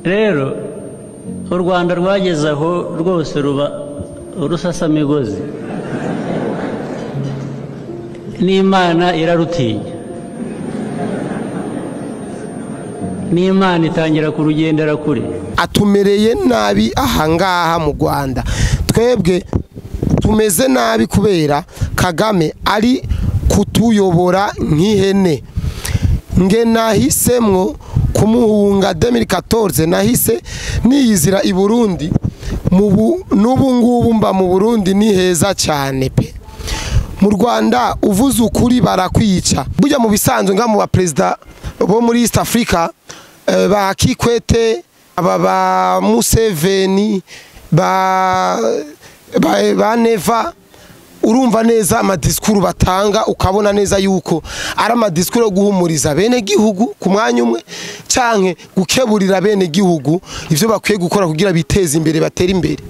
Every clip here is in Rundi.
Rero u Rwanda rwageze aho rwose ruba urusasamigozi, n'Imana irarutinya, n'Imana itangira kurugendera kure. Atumereye nabi ahangaha mu Rwanda, twebwe tumeze nabi kubera Kagame ari kutuyobora nk'ihene. Nge nahisemwo kumuhunga 2014, nahise niyizira i Burundi, n'ubu ngubu mba mu Burundi ni heza cyane pe. Mu Rwanda uvuze ukuri barakwica. Burya mu bisanzwe nga mu ba president bo muri East Africa, ba Kikwete, aba ba Museveni, ba Neva, urumva neza amadiskuru batanga, ukabona neza yuko ari amadiskuru yo guhumuriza bene gihugu ku mwanya umwe, canke gukeburira bene gihugu ivyo bakwiye gukora kugira biteze imbere, batere imbere.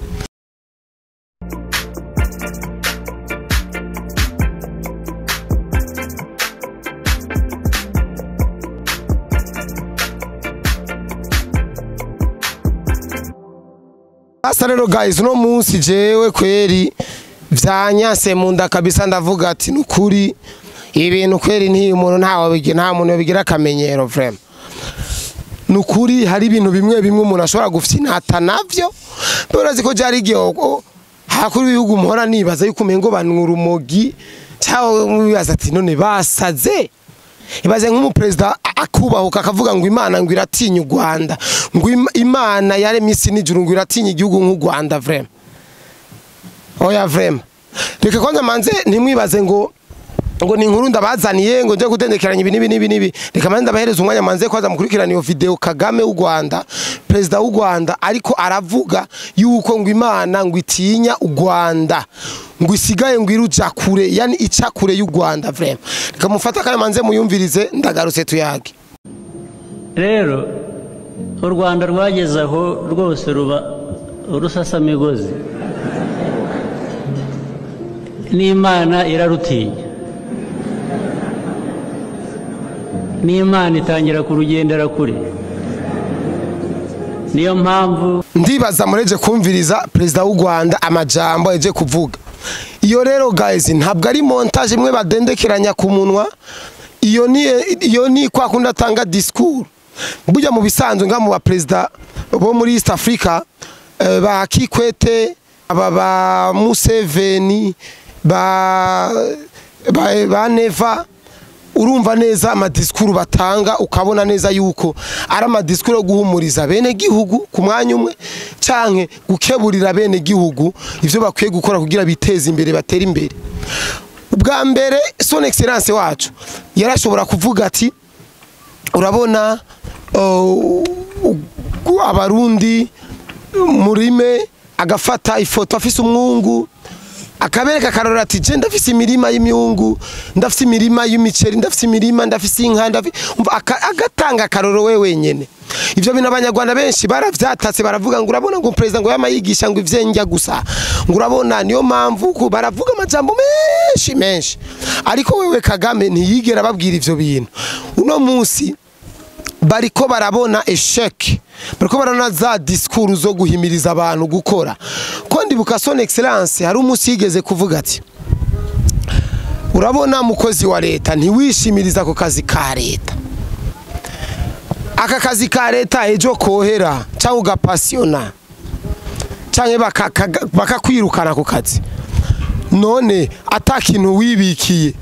Asa rero guys, uno munsi jewe kweri vyanyase munda kabisa, ndavuga ati nukuri ibintu kweri nti umuntu ntawe nta muntu yobigira akamenyero vraiment. Nukuri hari ibintu bimwe bimwe umuntu ashobora gufyinata navyo. Urazi ko jari igihe hakuru ibihugu muhora nibaza yuko umengo banura urumogi, cyangwa mubibaza ati none basaze. Ibaze nk'umupresident akubahuka akavuga ngo Imana ngo iratinya u Rwanda, ngo Imana yaremye isi n'ijuru ngo iratinya igihugu nk'u Rwanda vraiment. Oya vraiment. Reka kwanza manze ntimwibaze ngo ni inkuru ndabazaniye ngo nje kudendekeranya ibi nibi nibi nibi. Reka manze ndabahereza umwanya manze kwanza mukurikirana iyo video Kagame w'u Rwanda, president w'u Rwanda, ariko aravuga yuko ngo Imana ngo itinya u Rwanda, ngo isigaye ngo iruja kure, yani ica kure y'u Rwanda vraiment. Reka mufata kanya manze muyumvirize, ndagarutse tuyage. Rero u Rwanda rwageze aho rwose ruba urusasamigozi, n'Imana irarutinya, n'Imana itangira kurugendera kure. Niyo mpamvu ndibaza mureje kumviriza president w'u Rwanda amajambo eje kuvuga. Iyo rero guys ntabwo ari montage imwe badendekeranya ku munwa, iyo ni kwa kunda atanga discours. Burya mu bisanzwe nga mu ba president bo muri East Africa, ba Kikwete, aba ba Museveni, ba Neva, urumva neza amadiskuru batanga, ukabona neza yuko ari amadiskuru yo guhumuriza bene gihugu ku mwanya umwe, canke gukeburira bene gihugu ivyo bakwiye gukora kugira biteze imbere, batere imbere. Ubwa mbere son excellence wacu yarashobora kuvuga ati urabona abarundi murime, agafata ifoto afise umwungu akabereka akarora ati je ndafise imirima y'imyungu, ndafise imirima y'imiceri, ndafise imirima, ndafise inka, agatanga akaroro we wenyene. Ivyo bintu abanyarwanda benshi baravyatatse, baravuga ngo urabona ngo president ngo yamayigisha ngo ivyenjya gusa, ngo urabona niyo mpamvu ko baravuga amajambo menshi menshi, ariko wewe Kagame ntiyigera babwira ivyo bintu. Uno munsi bariko barabona échec, bariko barabona za discours zo guhimiriza abantu gukora. Ko ndibuka son excellence hari umunsi yigeze kuvuga ati urabona mukozi wa leta ntiwishimiriza ku kazi ka leta, aka kazi ka leta ejo kohera cyangwa ugapasiona cyangwa bakakwirukana ku kazi, none atakintu wibikiye.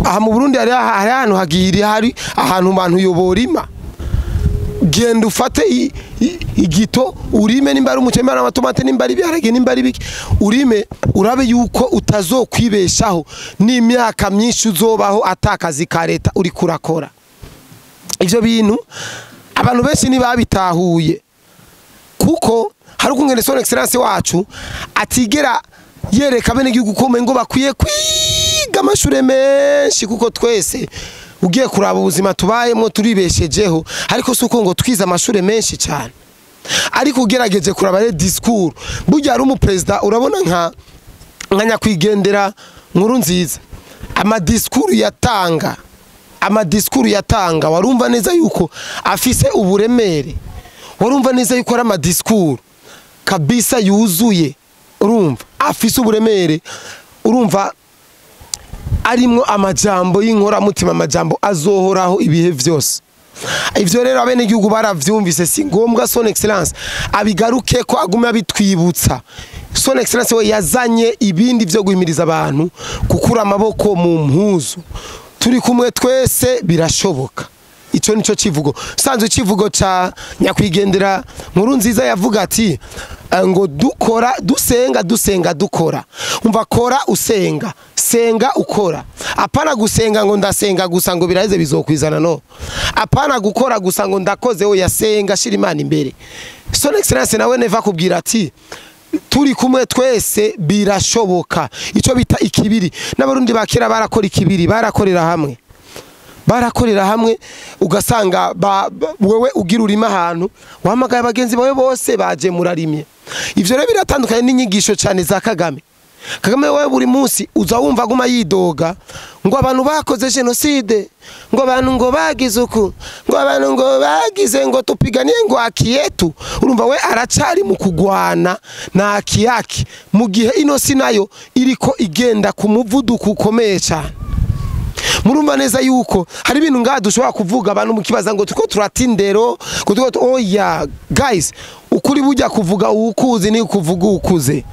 Aha mu Burundi hari ahantu hagiri hari ahantu bantu yoborima, genda ufate igito urime, nimba ari umuceri, nimba ari amatomate, nimba ari ibiharage, nimba ari biki, urime urabe yuko utazokwibeshaho n'imyaka myinshi uzobaho atakazi ka leta uri kurakora. Ivyo bintu abantu benshi ntibabitahuye, kuko hari ukungene son excellence wacu atigera yereka bene gihugu ko ngo bakwiye kwiga amashure menshi, kuko twese ugiye kuraba ubuzima tubayemo turibeshejeho, ariko suko ngo twize amashure menshi cyane. Ariko ugerageje kuraba re discours, burya ari umupresident urabona nka nyakwigendera nkuru nziza, amadiskuru yatanga, warumva neza yuko afise uburemere. Warumva neza yuko ari amadiscours kabisa yuzuye, urumva afise uburemere, urumva arimwo amajambo y'inkoramutima, amajambo azohoraho ibihe vyose. Ivyo rero abenegihugu baravyumvise, si ngombwa Son Excellence abigaruke ko agume abitwibutsa. Son Excellence we yazanye ibindi vyo guhimiriza abantu gukura amaboko mu mpuzu, turi kumwe twese birashoboka. Ico nico kivugo sanzwe, kivugo ca nyakwigendera Nkuru Nziza yavuga ati ngo dukora dusenga, dusenga dukora. Umva, kora usenga, senga ukora. Apana gusenga ngo ndasenga gusa ngo biraheze bizokwizana, no. Apana gukora gusa ngo ndakoze, oya, senga, shira Imana imbere. Son Excellence nawe Neva kubwira ati turi kumwe twese birashoboka. Ico bita ikibiri, n'Abarundi bakera barakora ikibiri, barakorera hamwe, barakorera hamwe. Ugasanga wewe ugira urima ahantu, wahamagaye abagenzi bawe bose baje murarimye. Ivyo rero biratandukanye n'inyigisho cyane za Kagame. Kagame wewe buri munsi uza wumva aguma yidoga ngo abantu bakoze jenoside, ngo abantu ngo bagize uku, ngo abantu ngo bagize ngo tupiganie ngo haki yetu. Urumva we aracari mu kugwana na haki yake, mu gihe ino si nayo iriko igenda ku muvuduko ukomeye cyane. Murumva neza yuko hari ibintu ngaha dushobora kuvuga abantu mukibaza ngo turiko turatindero ngo turiko. Oya guys, ukuri bujya kuvuga uwukuzi ni kuvuga ukuze.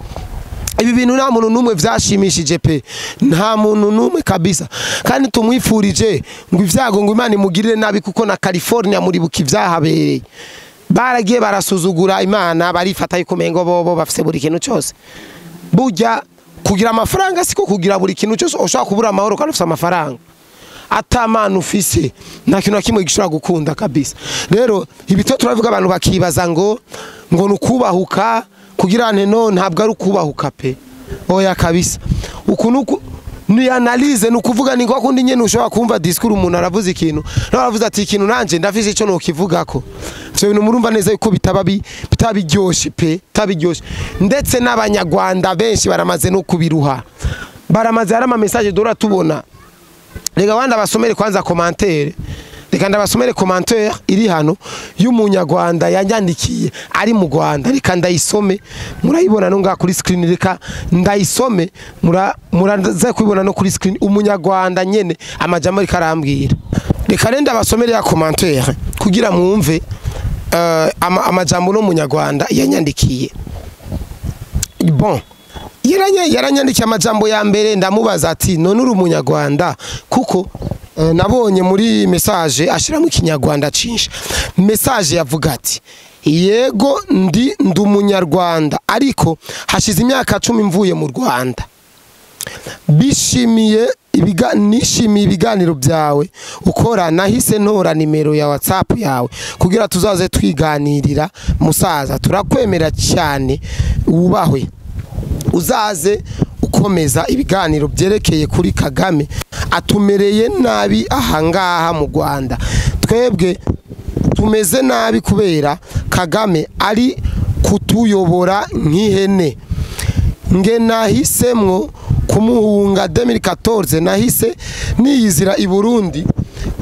Ibi bintu nta muntu n'umwe vyashimishije pe, nta muntu n'umwe kabisa. Kandi tumwifurije ngo ivyago, ngo Imana imugirire nabi, kuko na California muribuka ivyahabereye, baragiye barasuzugura Imana, barifata yuko mengo bobo bafise buri kintu cyose. Burya kugira amafaranga siko kugira buri kintu cyose. Ushobora kubura amahoro kandi ufise amafaranga. Atamana ufise, nta kintu na kimwe gishobora gukunda kabisa. Rero ibi tuba turavuga, abantu bakibaza ngo nukubahuka kugira nte. No, ntabwo ari ukubahuka pe, oya kabisa. Uku nuku ni analyse, ni ukuvuga, ni kwa kundi nyene ushobora kumva discours, umuntu aravuze ikintu nawe aravuze ati ikintu nanje ndafise ico nokivugako. Ivyo bintu murumva neza yuko bitaba biryoshe pe, bitaba biryoshe. Ndetse n'Abanyarwanda benshi baramaze no kubiruha, baramaze. Hari ama message dora tubona. Reka wanda basomere kwanza commentaire, reka ndabasomere commentaire iri hano y'Umunyarwanda yanyandikiye ari mu Rwanda. Reka ndayisome, murayibona no ngaha kuri screen. Reka ndayisome, muraza kubibona no kuri screen. Umunyarwanda nyene amajambo ariko arambwira. Reka rero ndabasomere ya commentaire kugira mwumve amajambo no Munyarwanda yanyandikiye. Bon, yaranyandikiye amajambo ya mbere, ndamubaza ati none uri Umunyarwanda? Kuko nabonye muri message ashiramo Ikinyarwanda cinshi. Message yavuga ati yego, ndi Umunyarwanda, ariko hashize imyaka 10 mvuye mu Rwanda. Bishimiye nishimiye ibiganiro byawe ukora, nahise ntora nimero ya WhatsApp yawe kugira tuzaze twiganirira. Musaza, turakwemera cyane, wubahwe. Uzaze ukomeza ibiganiro byerekeye kuri Kagame, atumereye nabi ahangaha mu Rwanda. Twebwe tumeze nabi kubera Kagame ari kutuyobora nk'ihene. Nge nahisemwo kumuhunga 2014, nahise niyizira i Burundi.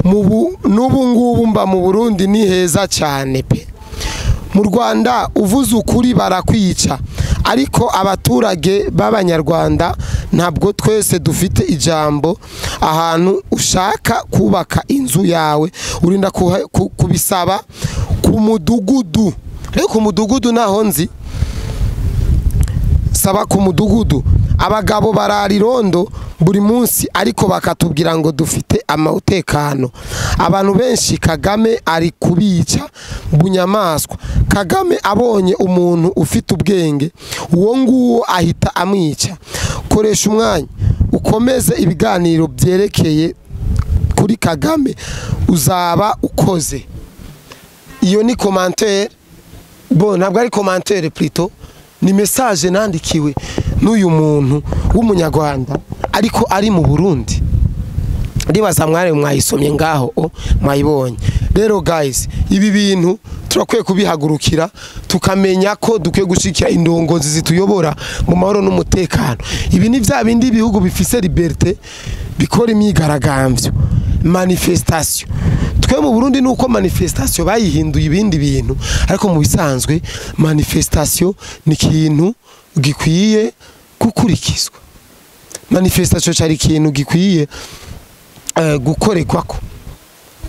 N'ubu ngubu mba mu Burundi, ni heza cyane pe. Mu Rwanda uvuze ukuri barakwica, ariko abaturage b'Abanyarwanda ntabwo twese dufite ijambo. Ahantu ushaka kubaka inzu yawe urinda kubisaba ku mudugudu. Rero ku mudugudu naho nzi, saba ku mudugudu. Abagabo barara irondo buri munsi, ariko bakatubwira ngo dufite amatekano. Abantu benshi Kagame ari kubica bunyamaswa. Kagame abonye umuntu ufite ubwenge, uwo nguwo ahita amwica. Koresha umwanya ukomeze ibiganiro byerekeye kuri Kagame, uzaba ukoze. Iyo ni commentaire, bon, ntabwo ari commentaire, plutôt ni message nandikiwe n'uyu muntu w'Umunyarwanda ariko ari mu Burundi. Ndibaza mware mwayisomye ngaho, o mwayibonye. Rero guys, ibi bintu turakwiye kubihagurukira, tukamenya ko dukwiye gushikira indongozi zituyobora mu mahoro n'umutekano. Ibi ni vya bindi bihugu bifise liberté bikora imyigaragambyo, manifestation. Twe mu Burundi nuko manifestation bayihinduye ibindi bintu, ariko mu bisanzwe manifestation ni ikintu gikwiye gukurikizwa. Manifestation cari ikintu gikwiye gukorerwako,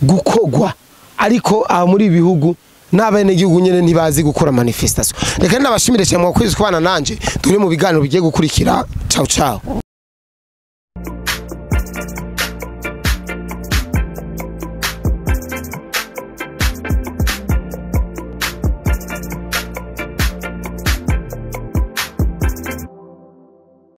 gukogwa, ariko aho muri ibi bihugu n'abenegihugu nyene ntibazi gukora manifestation. Reka nabashimire cyane mwakwezi kubana nanje, turi mu biganiro bigiye gukurikira. Ciao ciao.